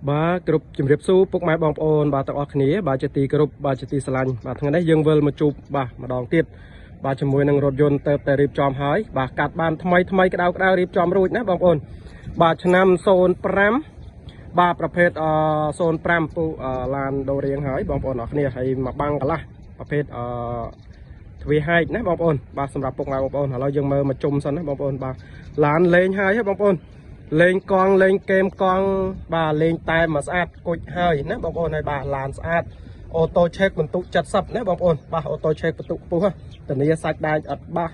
បាទគ្រប់ជំរាបសួរពុកម៉ែបងប្អូនបាទទាំងអស់គ្នាបាទជាទីគោរពបាទជាទីស្រឡាញ់បាទថ្ងៃនេះយើងវិលមកជួបបាទម្ដងទៀតបាទជាមួយនឹងរថយន្តទៅតែរៀបចំហើយបាទកាត់បានថ្មីថ្មីក្តៅក្តៅរៀបចំរួចណាបងប្អូនបាទឆ្នាំ05បាទប្រភេទអ05ពូឡានដូរៀងហើយបងប្អូនអរគ្នាហើយមកបាំងកន្លះប្រភេទអទ្វាហែកណាបងប្អូនបាទសម្រាប់ពុកម៉ែបងប្អូនឥឡូវយើងមើលមកជុំសិនណាបងប្អូនបាទឡានលេងហើយហ៎បងប្អូន លេងកង់លេងគែមកង់បាទលេងតែមកស្អាតគុជហើយណាបងប្អូនហើយបាទឡានស្អាត auto check បន្ទុក70ណាបងប្អូនបាទ auto check បន្ទុកខ្ពស់ធានាសាច់ដែកអត់បាស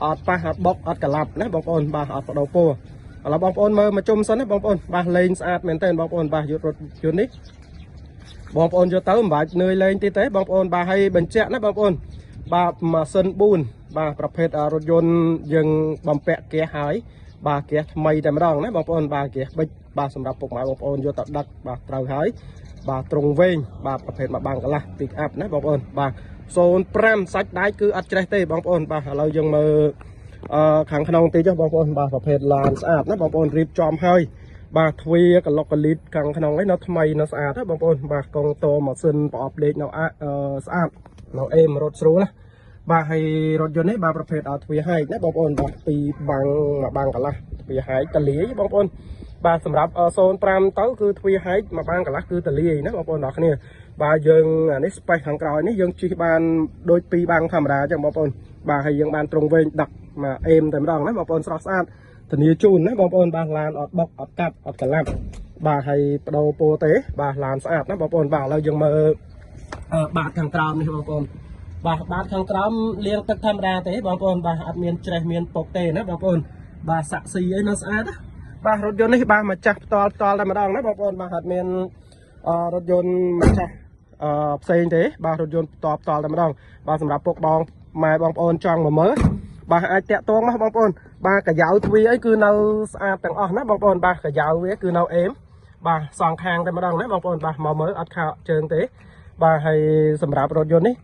អត់ប៉ះអត់បុកអត់ក្លាប់ណាបងប្អូនបាទអត់បដូរពណ៌ឥឡូវបងប្អូនមើលមកជុំសិនណាបងប្អូនបាទលេងស្អាតមែនទែនបងប្អូនបាទយករថយន្តនេះបងប្អូនយកទៅមិនបាច់នឿយលេងទៀតទេបងប្អូនបាទឲ្យបញ្ជាក់ណាបងប្អូនបាទម៉ាស៊ីន4បាទប្រភេទរថយន្តយើងបំពាក់ហ្គាសហើយបាទហ្គាសថ្មីតែម្ដងណាបងប្អូនបាទហ្គាសប៊ិចបាទសម្រាប់ពុកម៉ែបងប្អូនយកទៅដឹកបាទត្រូវហើយបាទត្រង់វែងបាទប្រភេទមួយបាំងកន្លះ pick up ណាបងប្អូនបាទ05សាច់ដែកគឺអត់ច្រេះទេបងប្អូនបាទឥឡូវយើងមើលអឺខាងក្នុងតិចបងប្អូនបាទប្រភេទឡានស្អាតណាបងប្អូនរៀបចំហើយបាទទ្វារកលុកកលីតខាងក្នុងឯនៅថ្មីនៅស្អាតណាបងប្អូនបាទកងតម៉ាស៊ីនប្រអប់លេខនៅស្អាតនៅអេមរត់ស្រួលណាបាទហើយរថយន្តនេះបាទប្រភេទអត់ទ្វារហែកណាបងប្អូនបាទពីរបាំងមួយបាំងកន្លះទ្វារហែកតលាយបងប្អូនបាទសម្រាប់05ទៅគឺទ្វារហែកមួយបាំងកន្លះគឺតលាយណាបងប្អូនទាំងគ្នាបាទយើងអានេះ space ខាងក្រោយនេះយើងជិះបានដូចពីរបាំងធម្មតាអញ្ចឹងបងប្អូនបាទហើយយើងបានត្រង់វែងដឹកមកអេមតែម្ដងណាបងប្អូនស្រស់ស្អាតធានាជូនណាបងប្អូនបាទឡានអត់បុកអត់កាត់អត់ក្លាប់បាទហើយបដូរពោទេបាទឡានស្អាតណាបងប្អូនបាទឥឡូវយើងមើលបាតខាងក្រោមនេះបងប្អូនបាទបាតខាងក្រោមលាងទឹកធម្មតាទេបងប្អូនបាទអត់មានច្រេះមានពុកទេណាបងប្អូនបាទសាក់ស៊ីអីនៅស្អាតណាបាទរថយន្តនេះបាទម្ចាស់ផ្ទាល់ផ្ទាល់តែម្ដងណាបងប្អូនបាទអត់មានរថយន្តម្ចាស់អឺផ្សេងទេបាទរថយន្តផ្ទាល់ផ្ទាល់តែម្ដងបាទសម្រាប់ពុកបងម៉ែបងប្អូនចង់មកមើលបាទអាចតាក់ទងមកបងប្អូនបាទកាយ៉ៅទ្វារអីគឺនៅស្អាតទាំងអស់ណាបងប្អូនបាទកាយ៉ៅវាគឺនៅអេមបាទសងខាងតែម្ដងណាបងប្អូនបាទមកមើលអត់ខោជើងទេបាទហើយសម្រាប់រថយន្តនេះ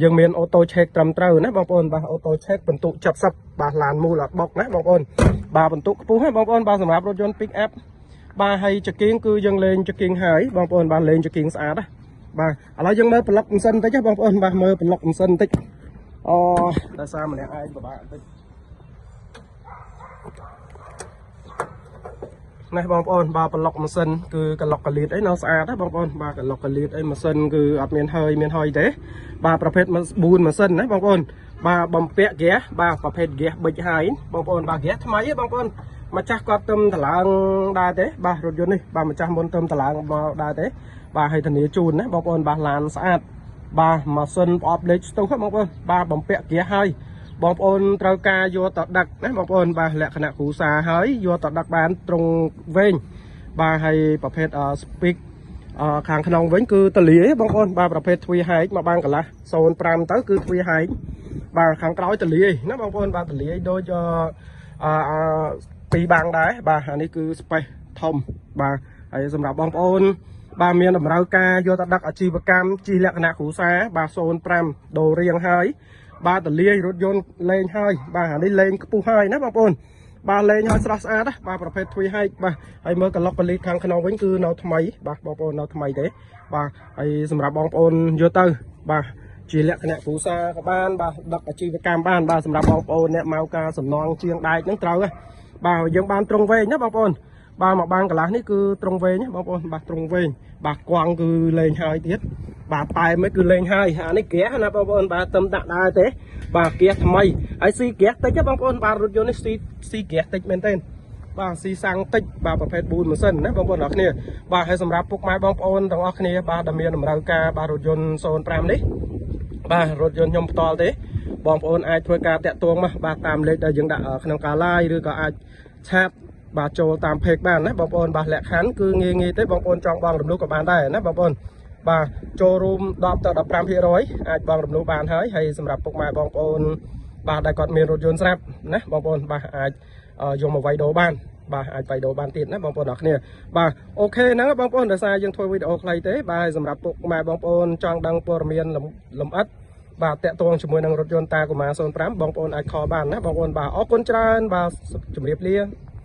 យើងមាន auto check ត្រឹមត្រូវណាបងប្អូនបាទ auto check បន្ទុក70បាទឡានមូលអត់បុកណាបងប្អូនបាទបន្ទុកខ្ពស់ណាបងប្អូនបាទសម្រាប់រថយន្ត pick up បាទហើយចង្គៀងគឺយើងលេងចង្គៀងហើយបងប្អូនបាទលេងចង្គៀងស្អាតណាបាទឥឡូវយើងមើលប្លុកម៉ាស៊ីនបន្តិចណាបងប្អូនបាទមើលប្លុកម៉ាស៊ីនបន្តិចអូដោយសារម្នាក់ឯងពិបាកបន្តិចនេះបងប្អូនបាទប្លុកម៉ាស៊ីនគឺកលុកកលៀតអីនៅស្អាតណាបងប្អូនបាទកលុកកលៀតអីម៉ាស៊ីនគឺអត់មានហើយមានហើយទេបាទប្រភេទ4ម៉ាស៊ីនណាបងប្អូនបាទបំពាក់ហ្គាសបាទប្រភេទហ្គាសប៊ិចហើយបងប្អូនបាទហ្គាសថ្មីទេបងប្អូនម្ចាស់គាត់ទឹមតម្លើងដែរទេបាទរថយន្តនេះបាទម្ចាស់មុនទឹមតម្លើងមកដែរទេបាទឲ្យធានាជូនណាបងប្អូនបាទឡានស្អាតបាទម៉ាស៊ីនប្រអប់លេខស្ទុះបងប្អូនបាទបំពាក់ហ្គាសហើយបងប្អូនត្រូវការយកទៅដឹកណាបងប្អូនបាទលក្ខណៈគ្រួសារហើយយកទៅដឹកបានត្រង់វែងបាទហើយប្រភេទ speak ខាងក្នុងវិញគឺតលាយបងប្អូនបាទប្រភេទទ្វារហែកមកបានកន្លះ05ទៅគឺទ្វារហែកបាទខាងក្រោយតលាយណាបងប្អូនបាទតលាយដូចអឺពីរបាំងដែរបាទអានេះគឺ space ធំបាទហើយសម្រាប់បងប្អូនបាទមានតម្រូវការយកទៅដឹកអាជីវកម្មជិះលក្ខណៈគ្រួសារបាទ05ដូររៀងហើយបាទតលាយរថយន្តលេងហើយបាទអានេះលេងខ្ពស់ហើយណាបងប្អូនបាទលេងហើយស្រស់ស្អាតណាបាទប្រភេទទ្វារហែកបាទហើយមើលកលុកកលីតខាងក្នុងវិញគឺនៅថ្មីបាទបងប្អូននៅថ្មីទេបាទហើយសម្រាប់បងប្អូនយកទៅបាទជាលក្ខណៈគ្រួសារក៏បានបាទដឹកអាជីវកម្មបានបាទសម្រាប់បងប្អូនអ្នកមកការសំណងជាងដែកហ្នឹងត្រូវហ៎បាទយើងបានត្រង់វែងណាបងប្អូនបាទមកបានកន្លះនេះគឺត្រង់វែងណាបងប្អូនបាទត្រង់វែងបាទគង់គឺលេងហើយទៀតបាទប៉ែមិនគឺលេងហើយអានេះហ្គាសណាបងប្អូនបាទទឹមដាក់ដែរទេបាទហ្គាសថ្មីហើយស៊ីហ្គាសតិចបងប្អូនបាទរថយន្តនេះស៊ីស៊ីហ្គាសតិចមែនទេបាទស៊ីសាំងតិចបាទប្រភេទ4ម៉ាស៊ីនណាបងប្អូនអរគ្នាបាទហើយសម្រាប់ពុកម៉ែបងប្អូនទាំងអស់គ្នាបាទដែលមានតម្រូវការបាទរថយន្ត05នេះបាទរថយន្តខ្ញុំផ្ទាល់ទេបងប្អូនអាចធ្វើការតាក់ទងមកបាទតាមលេខដែលយើងដាក់ក្នុងការ live ឬក៏អាច chat បាទចូលតាម page បានណាបងប្អូនបាទលក្ខខណ្ឌគឺងាយងាយទេបងប្អូនចង់បងរំលោះក៏បានដែរណាបងប្អូនបាទចូលរួម10ទៅ15%អាចបងរំលោះបានហើយហើយសម្រាប់ពុកម៉ែបងប្អូនបាទដែលគាត់មានរថយន្តស្រាប់ណាបងប្អូនបាទអាចយកមកវាយដូរបានបាទអាចវាយដូរបានទៀតណាបងប្អូនអរគ្នាបាទ OK ហ្នឹងបងប្អូនដោយសារយើងធ្វើវីដេអូខ្លីទេបាទសម្រាប់ពុកម៉ែបងប្អូនចង់ដឹងព័ត៌មានលម្អិតបាទតាក់ទងជាមួយនឹងរថយន្តតាកូម៉ា05បងប្អូនអាច call បានណាបងប្អូនបាទអរគុណច្រើនបាទជម្រាបលា។